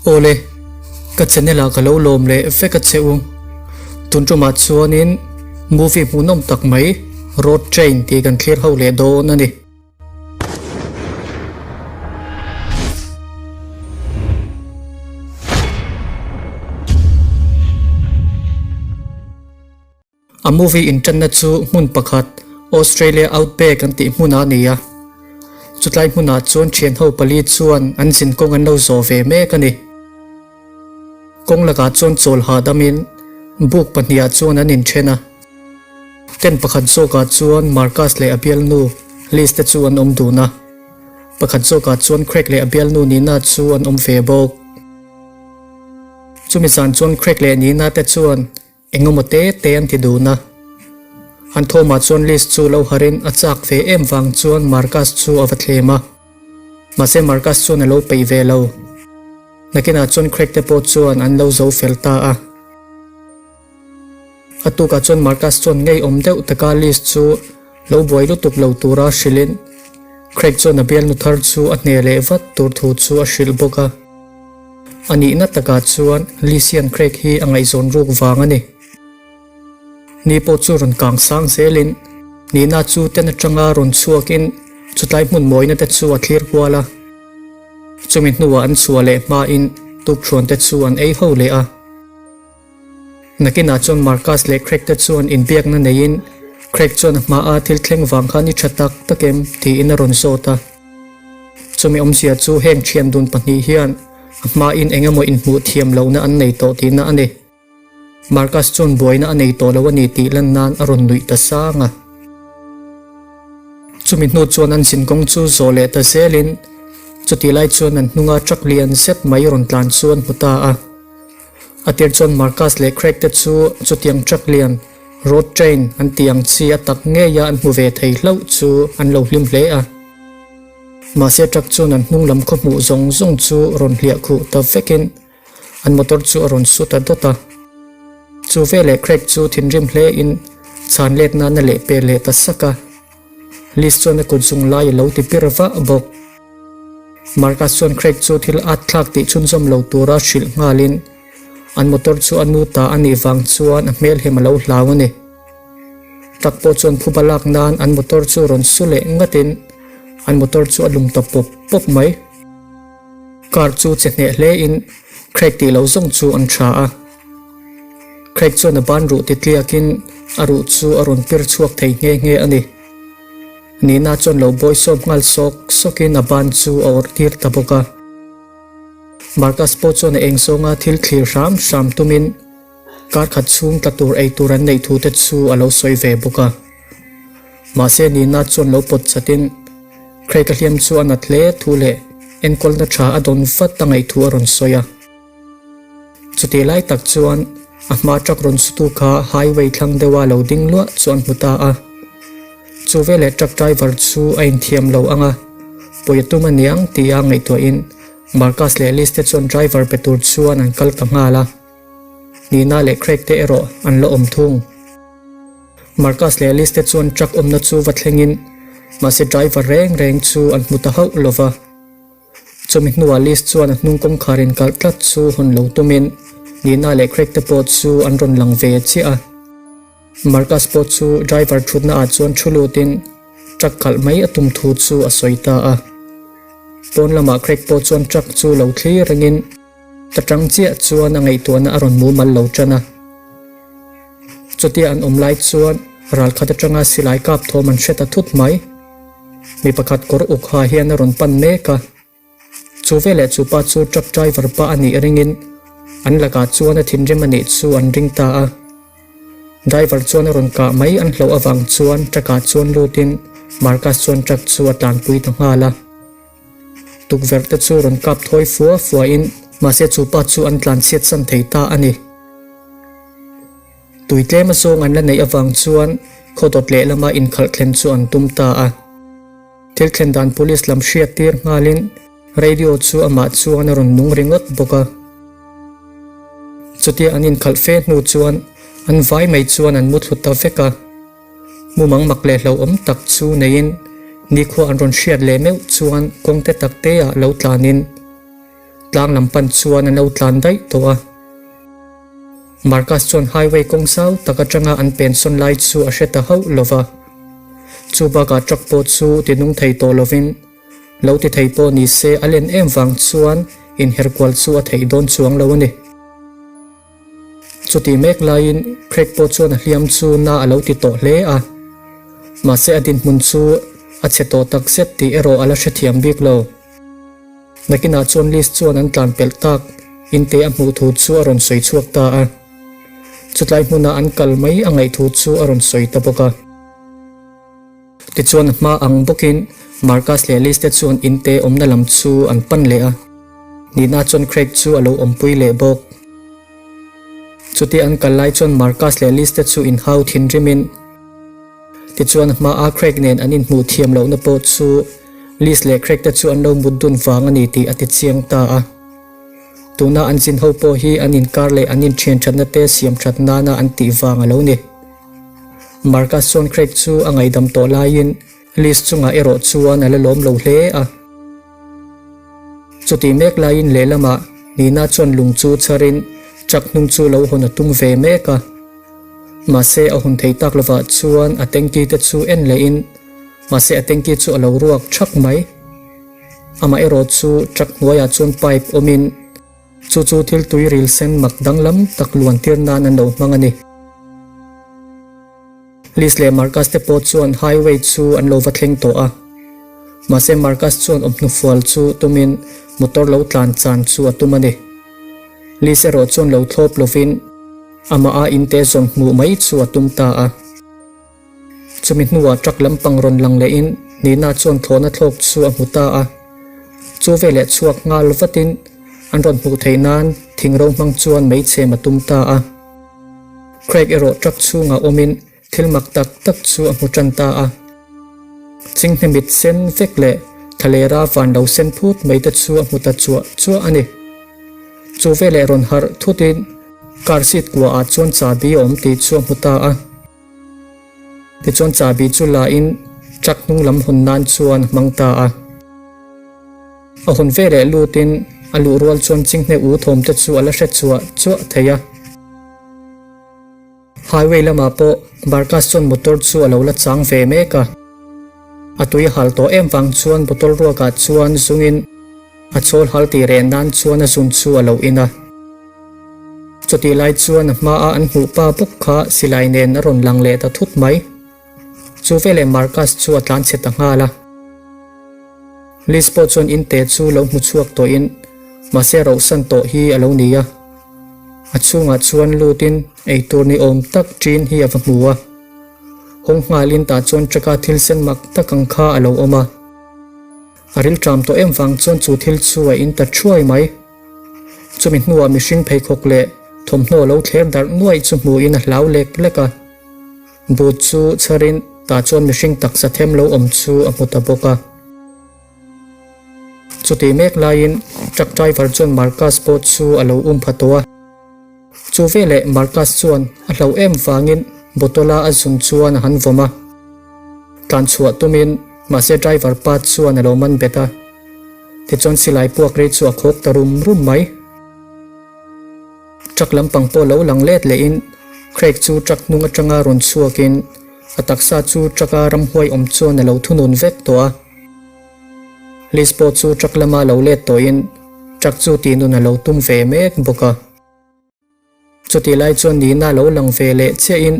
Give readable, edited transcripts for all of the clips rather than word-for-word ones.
Awle, ka channel ah ka lo lawm leh vek a che u. Tun tumah chuanin movie hmuhnawm tak mai Road Train tih kan thlir ho leh dawn a ni. A movie inṭanna chu hmun pakhat Australia Outback an tih hmunah a ni a. Chutlai hmunah chuan ṭhianho pali chuan an zinkawng an lo zawh ve mek a ni. Kawng lakah chuan chawl hahdamin buk pahniha chuan an inṭhen a. Tent pakhat zawkah chuan Marcus leh a bialnu Liz te chu an awm dun a. Pakhat zawkah chuan Craig leh a bialnu Nina chu an awm ve bawk. Chumi zan chuan Craig leh Nina te chuan Eng emaw te te an ti dun a. An thawmah chuan Liz chu lo harin a chak ve em vang chuan Marcus chu a va thlem a. Mahse Marcus chuan a lo peih ve lo. Nakinah chuan Craig te pawh chuan an lo zo fel ta a. A tukah chuan Marcus chuan ngeiawm deuh taka Liz chu lo buai lutuk lo tura hrilhin Craig chuan a bialnu thar chu a hne leh vat tur thu chu a hrilh bawk a. A nihna takah chuan Liz hian Craig hi a ngaihzawn ruk vang a ni. Ni pawh chu rawn kang sang zelin nihna chu ten atanga rawn chhuakin chutlai hmun mawina te chu a thlir kual a. Chumi hnuah an chhuah leh hmain tukthuan te chu an ei ho leh a. Nakinah chuan Marcus leh Craig te chuan inbiakna neiin Craig chuan a hmaa thil thleng vang khan i tha tak tak em tiin a rawn zawt a. Chumi awmzia chu heng thian dun pahnih hian a hmain eng emaw inhmuh thiam lohna an nei tawh tihna a ni. Marcus chuan buaina a nei tawh lo a ni tih lan nan a rawn nuih ta sang a. Chumi hnu chuan an zinkawng chu zawh leh ta zelin chutih lai chuan an hnunga truck lian zet mai rawn tlan chu an hmu ta a. A tir chuan Marcus leh Craig te chu chutiang truck lian, road train an tih ang chi a tak ngeia an hmu ve thei hlauh chu an lo hlim hle a. Mahse truck chuan an hnung lam khaw hmuh zawng zawng chu rawn hliah khuh ta vekin an motor chu a rawn su ta dawt a. Chu veleh Craig chu thinrim hlein chhan let nan a lehpel leh ta sak a. Liz chuan a kut zung lai a lo ti pir vah bawk. Marcus chuan Craig chu thil at thlak tih chhunzawm lo tura hrilh nghalin an motor chu a nu ta a nih vang chuan a hmelhem a lo hlau a ni. Truck pawh chuan phuba lak nan an motor chu rawn su leh ngatin an motor chu a lum ta pawp pawp mai. Car chu che hneh hlein Craig tih loh zawng chu an tha a. Craig chuan a ban ruh ti tliakin a ruh chu a rawn pir chhuak thei nghe nghe a ni. Nina chuan lo bawisawp nghal sawk sawkin a ban chu a awrh tir ta bawk a. Marcus pawh chuan a eng zawnga thil thlir hram hram tumin kar khat chhung tla tur ei tur an neih thu te chu a lo sawi ve bawk a. Mahse Nina chuan lo pawt chatin Craig a hliam chu a nat hle thu leh enkawlna tha a dawn vat a ngaih thu a rawn sawi a. Chutih lai tak chuan a hma truck rawn sutu kha highway thlang deuha lo ding luah chu an hmu ta a. Chu veleh truck driver chu a inthiam lo ang a, pawi a tum aniang tia ngaihtuahin Marcus leh Liz te chuan driver pe tur chuan an kal ta nghal a. Nina leh Craig te erawh an la awm thung. Marcus leh Liz te chuan truck awmna chu va thlengin mahse driver reng reng chu an hmu ta hauh lova. Chumi hnuah Liz chuan a hnung kawngkhar inkalh tlat chu hawn lo tumin Nina leh Craig te pawh chu an rawn lang ve chiah a. Marcus pawh chu driver thutna ah chuan thu lutin truck khalh mai a tum thu chu a sawi ta a. Pawn lamah Craig pawh chuan truck chu lo thlir rengin ta tang chiah chuan a ngaihtuahna a rawn mumal lo tan a. Chutia an awm lai chuan ralkhat atanga silai kap thawm an hre ta thut mai. Mi pakhat kawr uk ha hian a rawn pan mek a. Chu veleh chu pa chu truck driver pa a nih ringin an lakah chuan a thinrim a nih chu an ring ta a. Driver chuan a rawn kah mai an hlauh avang chuan truck ah chuan lutin Marcus chuan truck chu a tlanpui ta nghal a. Tukverh te chu rawn kap thawi fua fua in mahse chu pa chu an tlan chhiat san thei ta a ni. Tui tlem a zawng an la neih avang chuan khaw dawt lehlama inkhalh thlen chu an tum ta a. Thil thlen dan police lam hriat tir nghalin radio chu amah chuan a rawn nung ringawt bawk a. Chutia an inkhalh fe hnu chuan an vai mai chuan an mu thlu ta vek a. Mumang mak leh hlauhawm tak chu neiin nikhua an rawn hriat leh meuh chuan kawng te tak te ah lo tlanin. Tlang lam pan chuan an lo tlan daih tawh a. Marcus chuan highway kawng zau tak atanga an pensawn lai chu a hre ta hauh lo va. Chu bakah truck pawh chu ti nung thei tawh lovin lo ti thei pawh ni se a len em vang chuan inherkual chu a theih dawn chuang lo a ni. Chutih mek laiin Craig pawh chuan a hliam chu na a lo ti tawh hle a. Mahse a dinhmun chu a chhe tawh takzet tih erawh a la hrethiam bik lo. Nakinah chuan Liz chuan an tlan pelh tak in te a hmuh thu chu a rawn sawi chhuak ta a. Chutlai hmuna an kal mai a ngaih thu chu a rawn sawi ta bawk a. Tichuan a hma ang bawkin Marcus leh Liz te chuan in te awmna lam chu an pan leh a. Nina chuan Craig chu a lo awmpui leh bawk. Chutia an kal lai chuan Marcus leh Liz te chu inhau thinrimin Tichuan a hmaa Craig nen an inhmuh thiam lohna pawh chu Liz leh Craig te chu an lo mut dun vang a ni tih a ti chiang ta a. Tuna an zin ho pawh hi an inkar leh an inthian thatna te siam that nana an tih vang a lo ni. Marcus chuan Craig chu a ngaihdam tawh laiin Liz chungah erawh chuan a la lawm lo hle a. Chutih mek laiin lehlamah Nina chuan lung chu chharin truck hnung chu lo hawn a tum ve mek a. Mahse a hun thei tak lovah chuan a tanky te chu en lehin mahse a tanky chu a lo ruak thak mai. Amaherawh chu truck hnuaiah chuan pipe awmin chu chu thil tui ril sen mak danglam tak luan tir nan an lo hmang a ni. Liz leh Marcus te pawh chuan highway chu an lo va thleng tawh a. Mahse Marcus chuan awmhnufual chu tumin motor lo tlan chan chu a tum a ni. Liz erawh chuan lo thlawp lovin amah a inte zawn hmuh mai chu a tum ta a. Chumi hnuah truck lampang rawn lang lehin Nina chuan thlawhna thlawk chu a hmu ta a. Chu veleh chhuak nghal vatin an rawn hmuh theih nan thingro hmang chuan meichhem a tum ta a. Craig erawh truck chhungah awmin Thil mak tak tak chu a hmu tan ta a. Chinghne mit sen vek leh thalera van lo sen phut mai te chu a hmu ta chuah chuah a ni. Chu veleh rawn harh thutin car seat kua ah chuan chahbi a awm tih chu a hmu ta a. Tichuan chahbi chu la in truck hnung lam hawn nan chuan a hmang ta a. A hawn veleh lutin a luh rual chuan chinghne u thawm te chu a la hre chuah chuah thei a. Highway lamah pawh Barkas chuan motor chu a lo la chang ve mek a. A tui a hal tawh em vang chuan bottle ruakah chuan zungin a chawl hal tih reh nan chuan a zun chu a lo in a. Chutih lai chuan a hmaa an hmuh pa bawk kha silai nen a rawn lang leh ta thut mai. Chu veleh Marcus chu a tlan chhe ta nghal a. Liz pawh chuan inte chu lo hmu chhuak tawhin mahse rauhsan tawh hi a lo ni a. A chhungah chuan lutin eitur ni awm tak ṭin hi a va hmu a. Hawng nghalin tah chuan truck-a thil sen mak tak ang kha a lo awm a. A rilṭam tawh em vang chuan chu thil chu a in ta ṭhuai mai. Chumi hnuah mihring pheikhawk leh thawmhnaw lo thler darh nuaih chu hmuhin a hlau lek lek a. Boot chu chharin tah chuan mihring taksa them lo awm chu a hmu ta bawk a. Chutih mek laiin truck driver chuan Marcus pawh chu a lo um pha tawh a. Chu veleh Marcus chuan a hlauh em vangin bottle-a a zun chuan a han vawm a. Tlan chhuah tumin mahse driver pa chuan a lo man bet a. Tichuan silai puak rei chu a khawk ta rum rum mai. Truck lampang pawh lo lang let lehin Craig chu truck hnung atanga rawn chhuakin a taksa chu truck-a ramhuai awm chuan a lo thunun vek tawh a. Liz pawh chu truck lama lo let tawhin truck chu tihnun a lo tum ve mek bawk a. Chutih lai chuan Nina lo lang ve leh chiahin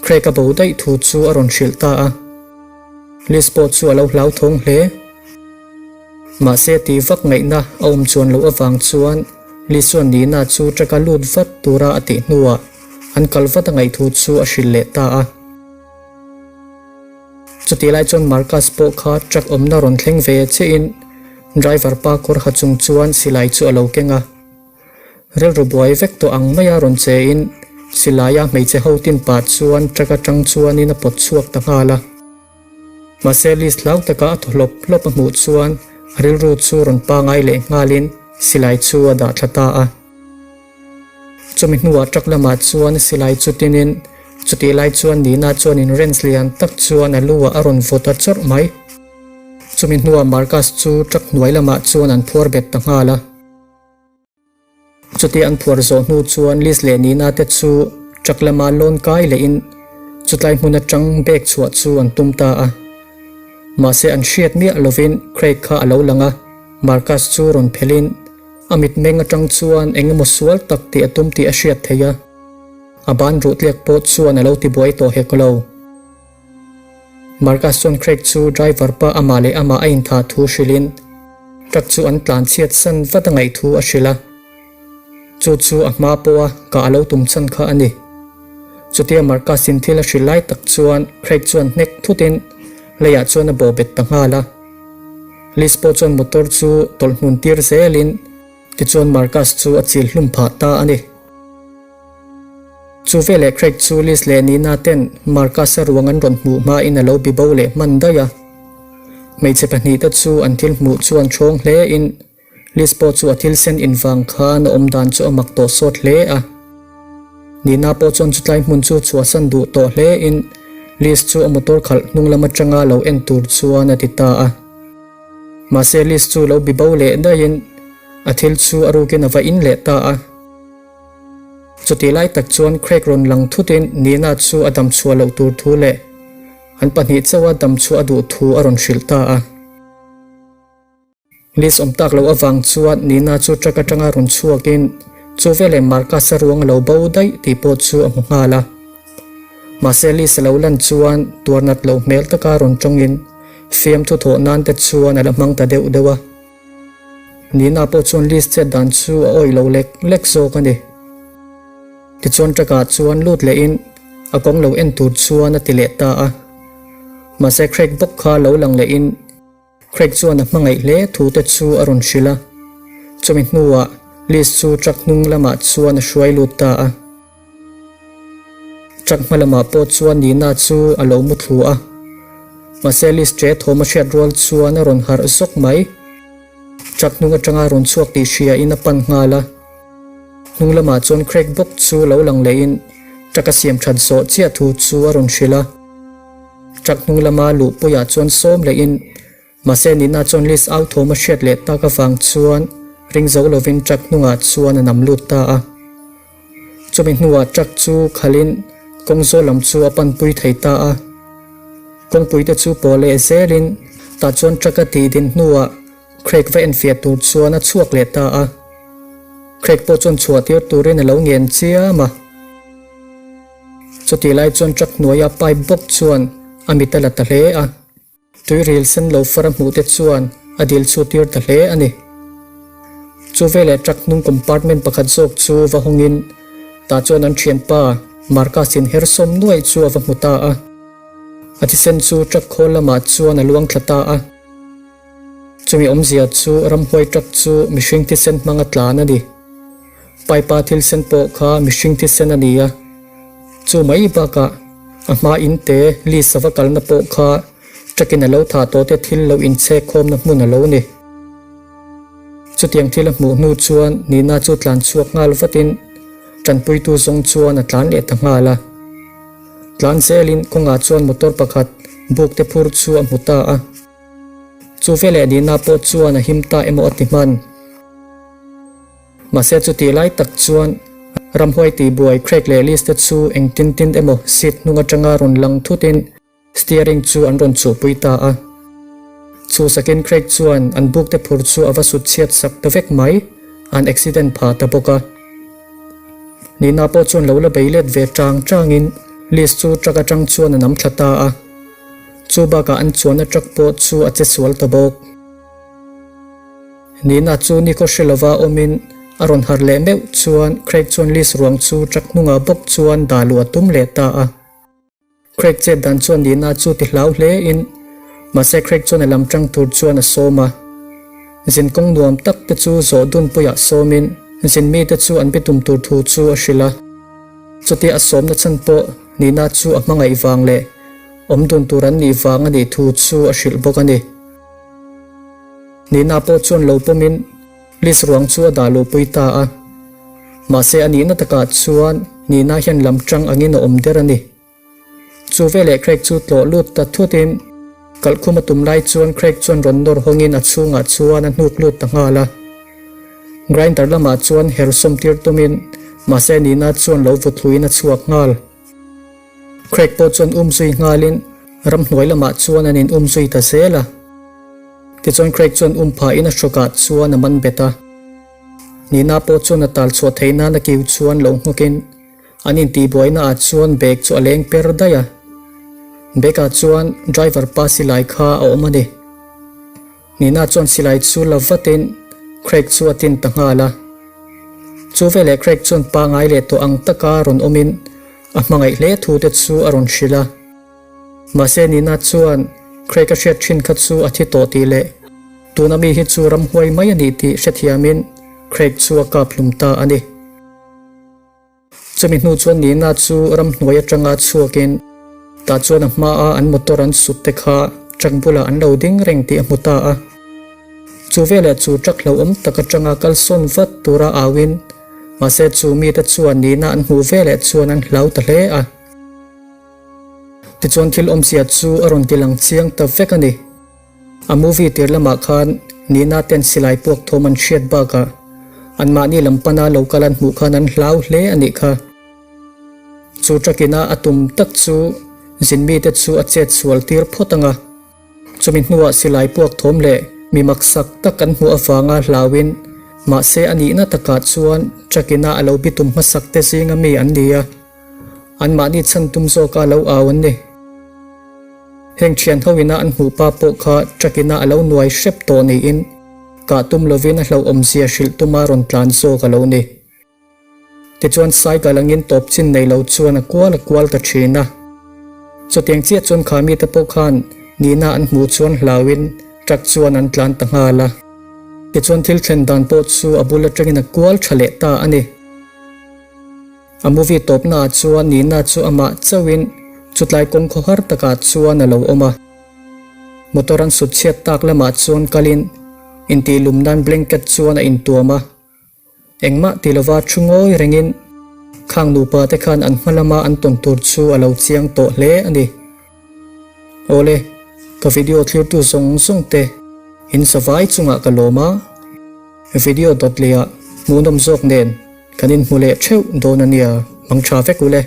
Craig a bo daih thu chu a rawn hrilh ta a. Liz pawh chu a lo hlauthawng hle. Mahse tih vak ngaihna a awm chuan loh avang chuan Liz chuan Nina chu truck-a lut vat tura a tih hnuah an kal vat a ngaih thu chu a hrilh leh ta a. Chutih lai chuan Marcus pawh kha truck awmna rawn thleng ve chiahin driver pa kawr ha chung chuan silai chu a lo keng a. Rilru buai vek tawh ang maia rawn che in silaia hmeichhe ho tin pah chuan truck atang chuanin a pawt chhuak ta nghal a. Mahse Liz hlau taka a thaw hlawp hlawp a hmuh chuan a rilru chu rawn pangai leh nghalin silai chu a dah thla ta a. Chumi hnuah truck lamah chuan silai chu tinin chutih lai chuan Nina chuanin wrench lian tak chuan a lu ah a rawn vaw ta chawrh mai. Chumi hnuah Marcus chu truck hnuai lamah chuan an phuar bet ta nghal a. Chutia an phuar zawh hnu chuan Liz leh Nina te chu truck lama lawn kai lehin chutlai hmun atang bag chhuah chu an tum ta a. Mahse an hriat miah lovin Craig kha a lo lang a, Marcus chu rawn phelhin a mitmeng atang chuan eng emaw sual tak tih a tum tih a hriat theih a. A ban ruh tliak pawh chuan a lo tibuai tawh hek lo. Marcus chuan Craig chu driver pa amah leh amah a inthah thu hrilhin truck chu an tlan chhiat san vat a ngaih thu a hrilh a. Chu chu a hma pawha kah a lo tum chhan kha a ni. Chutia Marcus in thil a hrilh lai tak chuan Craig chuan hnek thutin leiah chuan a bawhbet ta nghal a. Liz pawh chuan motor chu tawlh hnun tir zelin tichuan Marcus chu a chil hlum phah ta a ni. Chu veleh Craig chu Liz leh Nina ten Marcus-a ruang an rawn hmuh hmain a lo bi bo leh hman daih a. Hmeichhe pahnihte chu an thil hmuh chuan ṭhawng hlein Liz pawh chu a thil sen invang khan a awm dan chu a mak tawh sawt hle a. Nina pawh chuan chutlai hmun chu chhuahsan duh tawh hlein Liz chu a motor khalh hnung lam atanga lo en tur chuan a ti ta a. Mahse Liz chu lo bi bo leh daihin a thil chu a rukin a va in leh ta a. Chutih lai tak chuan Craig rawn lang thutin Nina chu a damchhuah loh tur thu leh an pahnih chauha damchhuah a duh thu a rawn hrilh ta a. Liz awm tak loh avang chuan Nina chu truck atanga rawn chhuakin chu veleh Marcus-a ruang a lo bo daih tih pawh chu a hmu nghal a. Mahse Liz a lo lan chuan tuar nat loh hmel taka rawn tawngin fiamthu thawh nan te chuan a la hmang ta deuh deuh a. Nina pawh chuan Liz chet dan chu a awih lo lek lek zawk a ni. Tichuan truck ah chuan lut lehin a kawng lo en tur chuan a ti leh ta a. Mahse Craig bawk kha lo lang lehin Craig chuan a hmangaih hle thu te chu a rawn hrilh a, chumi hnuah Liz chu truck hnung lamah chuan a hruai lut ta a. Truck hma lamah pawh chuan Nina chu a lo mu thlu a, mahse Liz ṭe thawm a hriat rual chuan a rawn harh zawk mai. Truck hnung aṭanga rawn chhuak tih hriain a pan nghal a. Hnung lamah chuan Craig bawk chu lo lang lehin truck a siam ṭhat zawh chiah thu chu a rawn hrilh a. Truck hnung lama luhpuiah chuan sawm lehin mahse Nina chuan Liz au thawm a hriat leh tak avang chuan ring zo lovin truck hnungah chuan a nam lut ta a. Chumi hnuah truck chu khalhin kawng zawl lam chu a panpui thei ta a. Kawngpui te chu pawh leh zelin tah chuan truck a tih din hnuah Craig va enfiah tur chuan a chhuak leh ta a. Craig pawh chuan chhuah tir turin a lo ngen chiam a. Chutih lai chuan truck hnuaia pipe bawk chuan a mit a la ta hle a, tuiril sen lo far a hmuh te chuan a dil chhut tir ta hle a ni. Chu veleh truck hnung compartment pakhat zawk chu va hawngin tah chuan an thianpa Marcus in her sawm nuaih chu a va hmu ta a. A thisen chu truck khawl lamah chuan a luang thla ta a. Chumi awmzia chu ramhuai truck chu mihring thisen hmanga tlan a ni. Pipe-a thil sen pawh kha mihring thisen a ni a, chu mai bakah a hma in te Lisa va kalna pawh kha truck-in a lo thah tawh te thil lo inchhek khawmna hmun a lo ni. Chutiang thil a hmuh hnu chuan Nina chu tlan chhuak nghal vatin tanpuitu zawng chuan a tlan leh ta nghal a. Tlan zelin kawngah chuan motor pakhat buk te phur chu a hmu ta a. Chu veleh Nina pawh chuan a him ta emaw a ti hman. Mahse chutih lai tak chuan ramhuai tihbuai Craig leh Liz te chu engtin tin emaw seat hnung atanga rawn lang thutin steering chu an rawn chuhpui ta a. Chhuhsakin Craig chuan an buk te phur chu a va sut chhiat sak ta vek mai, an accident pha ta bawk a. Nina pawh chuan lo la bei let ve tang tangin Liz chu truck atang chuan a nam thla ta a. Chu bakah an chuanna truck pawh chu a che sual ta bawk. Nina chu nikhaw hre lova awmin a rawn harh leh meuh chuan Craig chuan Liz ruang chu truck hnungah bawk chuan dah luh a tum leh ta a. Craig chet dan chuan Nina chu ti hlau hle in mahse Craig chuan a lam tang tur chuan a sawm a. Zin kawng nuam tak te chu zawh dun puiah sawmin zin mite chu an bitum tur thu chu a hrilh a. Chutia a sawmna chhan pawh Nina chu a hmangaih vang leh awm dun tur an nih vang a nih thu chu a hrilh bawk a ni. Nina pawh chuan lo pawmin Liz ruang chu a dah luhpui ta a. Mahse a nihna takah chuan Nina hian lam tang angin a awm der a ni. Chu veleh Craig chu tlawh lut ta thutin kalhkhum a tum lai chuan Craig chuan rawn nawr hawngin a chhungah chuan a hnuk lut ta nghal a. Grinder lamah chuan her sawm tir tumin mahse Nina chuan lo vut hluin a chhuak nghal. Craig pawh chuan um zui nghalin ramhnuai lamah chuan an in um zui ta zel a. Tichuan Craig chuan um phahin a hrawkah chuan a man bet a. Nina pawh chuan a tal chhuah theih nan a kiu chuan lo nghawkin an intihbuaina ah chuan bag chu a leng per daih a. Bag ah chuan driver pa silai kha a awm a ni. Nina chuan silai chu la vatin Craig chu a tin ta nghal a. Chu veleh Craig chuan pangai leh tawh ang taka rawn awmin a hmangaih hle thu te chu a rawn hrilh a. Mahse Nina chuan Craig a hriat thin kha chu a thi tawh tih leh tuna mi hi chu ramhuai mai a ni tih hrethiamin Craig chu a kap hlum ta a ni. Chumi hnu chuan Nina chu ramhnuai atanga chhuakin tah chuan a hmaa an motor an sut te kha truck bulah an lo ding reng tih a hmu ta a. Chu veleh chu truck hlauhawm tak atanga kalsawn vat tura auin mahse chu mite chuan Nina an hmuh veleh chuan an hlau ta hle a. Tichuan thil awmzia chu a rawn ti lang chiang ta vek a ni. A movie tir lamah khan Nina ten silai puak thawm an hriat bakah anmahni lam pana lo kal an hmuh khan an hlau hle a nih kha. Chu truck-ina a tum tak chu zin mite chu a chet sual tir phawt ang a. Chumi hnuah silai puak thawm leh mi maksak tak an hmuh avanga hlauin mahse a nihna takah chuan truck-ina a lo bitum hmasak te zinga mi an ni a. Anmahni chhan tum zawka lo au an ni. Heng thian ho ina an hmuh pa pawh kha truck ina a lo nuai hrep tawh niin kah tum lovin a hlauhawmzia hrilh tuma rawn tlan zawk a lo ni. Tichuan cycle angin tawp chin nei lo chuan a kual a kual ta thin a. Chutiang chiah chuan kha mite pawh khan nihna an hmuh chuan hlauin truck chuan an tlan ta nghal a. Tichuan thil thlen dan pawh chu a bul atangin a kual tha leh ta a ni. A movie tawpna ah chuan Nina chu amah chauhin chutlai kawng khawhar takah chuan a lo awm a. Motor an sut chhiat tak lamah chuan kalin intihlum nan blanket chuan a intuam a. Engmah ti lova thu ngawi rengin khang nupa te khan an hma lama an tawn tur chu a lo chiang tawh hle a ni. Awle, ka video thlirtu zawng zawng te in savai chungah ka lawm a, video dawt leh ah hmuhnawm zawk nen kan inhmu leh theuh dawn a nia, mang tha vek ule.